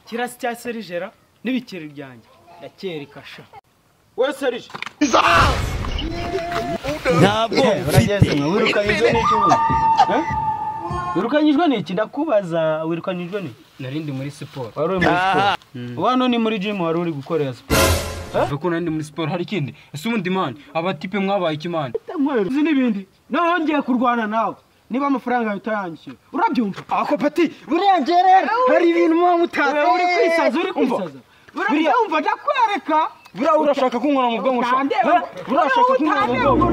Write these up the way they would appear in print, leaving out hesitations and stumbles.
Kirasi cya Serigera n'ibikeri byanjye ndacyereka sha. We Serige. Ntabwo mfite. Wirukanyijwe n'iki ubu? Wirukanyijwe n'iki ndakubaza, wirukanyijwe n'iki? Narindi muri siporo. Wari uri muri siporo. Wano ni muri gym wari uri gukorera siporo. Vuko nandi muri siporo hari ikindi. Ese ubundi man, abatipe mwabaye iki man? Uzi n'ibindi. Noneho ngiye kurwana nawe. Niba amafaranga utayangishyura urabyumva? Ako pati buriya ngerera hari ibintu muba mutazi. Uri kwisaza, uri kwisaza. Urabyumva ndakwereka. Buriya urashaka kunkora mu bwonko sha. Buriya urashaka kunkora mu bwonko.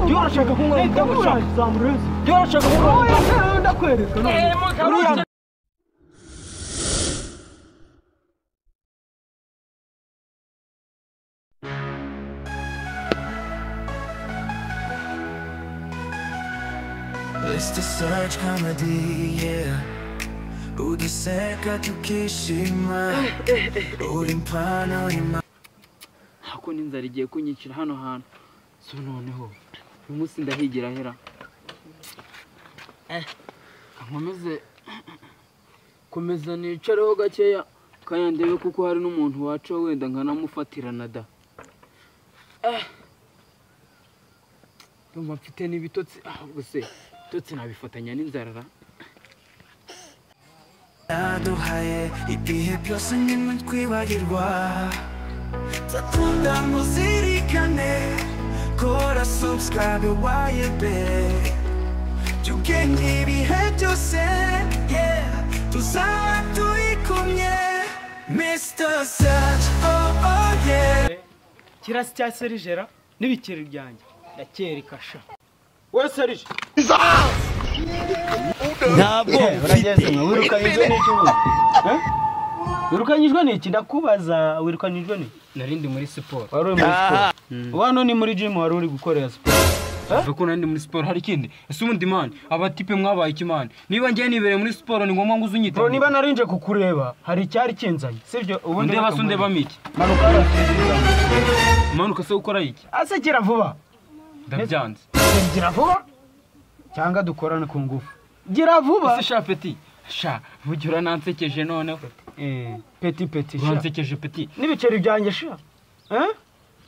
Buriya urashaka kunkora mu bwonko sha. Buriya urashaka kunkora mu bwonko. Ndakwereka. Buriya It's the search comedy, yeah. Uduseka tukishima. Uri impano ima. Hako n'inzara igiye kunyicira hano hantu. So noneho uyu munsi ndahigira hera. Nkomeze komeza nicareho gakeya kaya ndebe kuko hari n'umuntu wacu wenda nkanamufatirana da. Ndumva mfite n'ibitotsi ahubwo se bitotsi nabifatanya n'inzara. Aduhaye ibihe byose nimwe twibagirwa. Takunda muzirikane kora subscribe waye be. Tugende ibihe byose yeah tuzaba turi kumwe Mr. Search oh oh yeah. Kirasi cya Serigera n'ibikeri byanjye ndacyereka sha. We Serige. Ntabwo mfite. Wirukanyijwe n'iki ubu? Wirukanyijwe n'iki ndakubaza, wirukanyijwe n'iki? Narindi muri siporo. Wari uri muri siporo. Wano ni muri gym wari uri gukorera siporo. Vuko nandi muri siporo hari ikindi. Ese ubundi man, abatipe mwabaye iki man? Niba ngiye nibereye muri siporo ni ngombwa ngo uzunyite. Bro niba narinje kukureba hari icyari kinzanye. Sivyo ubundi ndeba se ndeba miki. Manuka. Manuka se ukora iki? Ase gira vuba. Ndabyanze. Gira vuba. Cyangwa dukorane ku ngufu. Gira vuba. Ese sha peti. Sha, vugira nansekeje noneho. Peti peti sha. Nansekeje peti. N'ibiceri byanjye sha.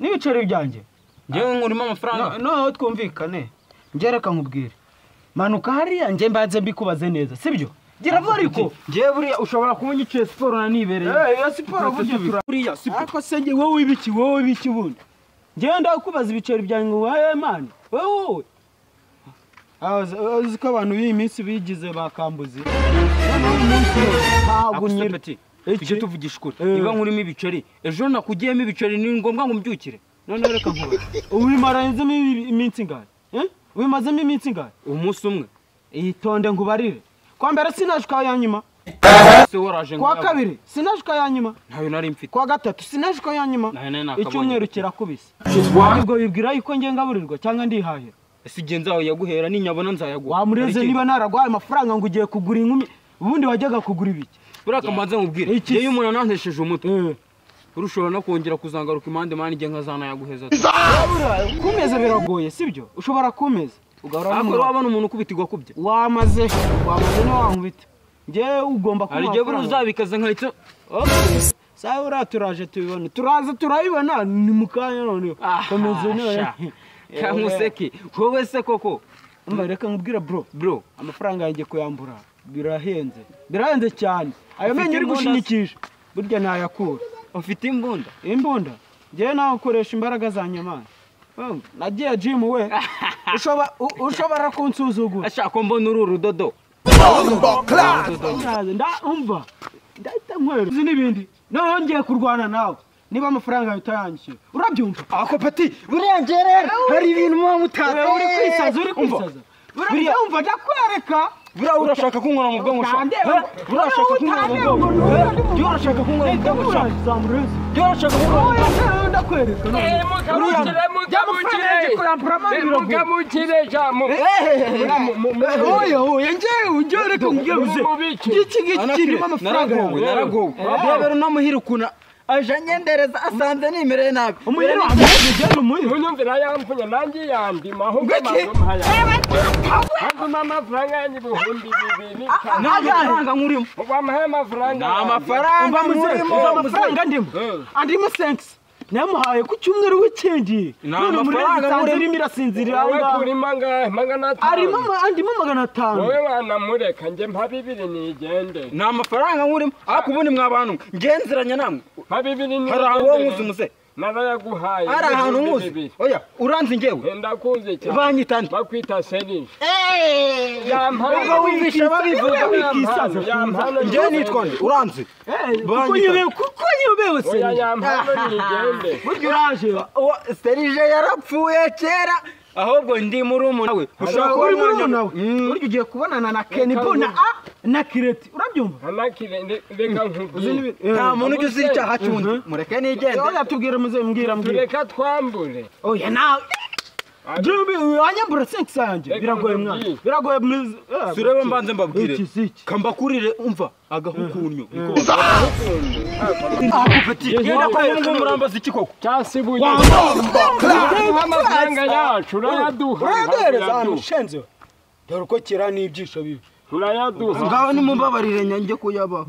N'ibiceri byanjye. Ngewe nkurimo amafaranga. No twumvikane. Ngereka nkubwire. Manuka hariya nge mbanze mbikubaze neza, sibyo? Gira vuba ariko. Ngewe buriya ushobora kuba siporo na nibereye. Iyo siporo burya buriya siporo. Ariko se nge wowe ibiki, wowe ibiki bundi. Ngewe ndakubaza ibiceri byanjye ngo wahe man. Wowe. Uzi ko abantu b'iyi minsi bigize bakambuzi. Ntabwo nyiri. Tujye tuvugisha ukuri. Niba nkurimo ibiceri, ejo nakugiyemo ibiceri ni ngombwa ngo mbyukire. None reka nkubaze. Ubimaranyemo iminsi ingahe? Ubimazemo iminsi ingahe? Umunsi umwe. Itonde nkubarire. Kwa mbere sinashuka ya nyuma. Kwa kabiri sinashuka ya nyuma. Ntayo nari mfite. Kwa gatatu sinashuka ya nyuma. Icyumweru kirakubise. Ubwo wibwira yuko ngiye ngaburirwa cyangwa ndihahira? Ese igihe nzayaguhera ninyabona nzayaguha. Wamureze niba naragwaye amafaranga ngo ugiye kugura inkumi, ubundi wajyaga kugura ibiki? Buriya kamanze nkubwire. Iyo umuntu anantesheje umutwe urushobora no kongera kuzangaruka impande mani igihe nkazanayaguheza. Kumeza biragoye sibyo? Ushobora kumeza ugahora n'umuntu. Wabona umuntu ukubitirwa kubye. Wamaze ni wankubita. Ngewe ugomba kuba. Hari igihe buri uzabikaza nkahita. Okay. Sawa uriya turaje tubibona. Turaza turabibona ni mukanya noneho. Komeza none. Kamuseki wowe se koko. Umva reka nkubwira bro. Bro amafaranga yanjye kuyambura birahenze. Birahenze cyane. Ayo menyo uri gushinyikisha burya nayakura. Ufite imbunda? Imbunda? Ngewe nawe ukoresha imbaraga za nyamana. Nagiye gym we. Ushobora kunsuzugura. Ashaka mbona uru rudodo. Umva. Ndahita nkwera. Uzi n'ibindi. Noneho ngiye kurwana nawe. Niba amafaranga utayangishyura urabyumva? Ako pati buriya ngerera hari ibintu muba mutazi. Uri kwisaza, uri kwisaza. Urabyumva ndakwereka. Buriya urashaka kunkora mu bwonko sha. Buriya urashaka kunkora mu bwonko. Buriya urashaka kunkora mu bwonko sha. Buriya urashaka kunkora mu bwonko. Ndakwereka. Oya oya ngewe ngewe reka nkubwire. Iki ngiki kirimo amafaranga yawe. Naragowe. Rebera unamuhira ukuntu Aje anyendereza asanze nimereye nabi. Umuhero amugeze umuhe. Unyumvira yampunye nanjye yandima ahubwo Ngwiki? Haguma amafaranga yanjye 2000. Nta mafaranga nkurimo. Wamuhaye amafaranga. Nta mafaranga nkurimo. Amafaranga ndimo. Andimo 5. Namuhaye ku cyumweru w'ikindi. None muri mafaranga irimo irasinzirira Wowe aho. kuri mangahe? 500. Arimo andimo 500. Wowe wanamureka njye mpa 2 nigende. Nta mafaranga nkurimo. Ariko ubundi mwa bantu ngenzeranya namwe. Mpa 2 nigende. Hari ahantu wowe nkuzi muze. Narayaguhaye. Hari ahantu nkuzi. Oya uranzi njyewe. Ndakuzi cyane. Banyita nde? Bakwita Serije. Ubwo wumvisha babivuga. Njyewe nitwa nde? Uranzi. Kuko nyobewe kuko nyobewe Oya Serije. yampano nigende. Burya uraje. Serije yarapfuye kera. Ahubwo ndi murumuna we. Ushobora kuba uri murumuna we. Burya ugiye kubonana na Kenny na A na Kireti. Urabyumva? Anakire reka nkubwire. Nta muntu ujya uzira icyaha cy'undi. Mureke nigende. Oya tubwire muze mbwira mbwira. Tureka twambure. Oya nawe. Jimmy wanyambura 5 yanjye. Biragoye mwana. Biragoye mwiza. Surebe mbanze mbabwire. Iki siki. Kambakurire umva agahukunyo. Akupeti. Genda kwa Mungu murambaza iki koko? Cyasibuye. Amafaranga yacu urayaduha. Urayaduhereza hano shenze. Dore uko kera n'ibyisho bibi. Urayaduha. Ngaho nimumbabarire nyange kuyabaho.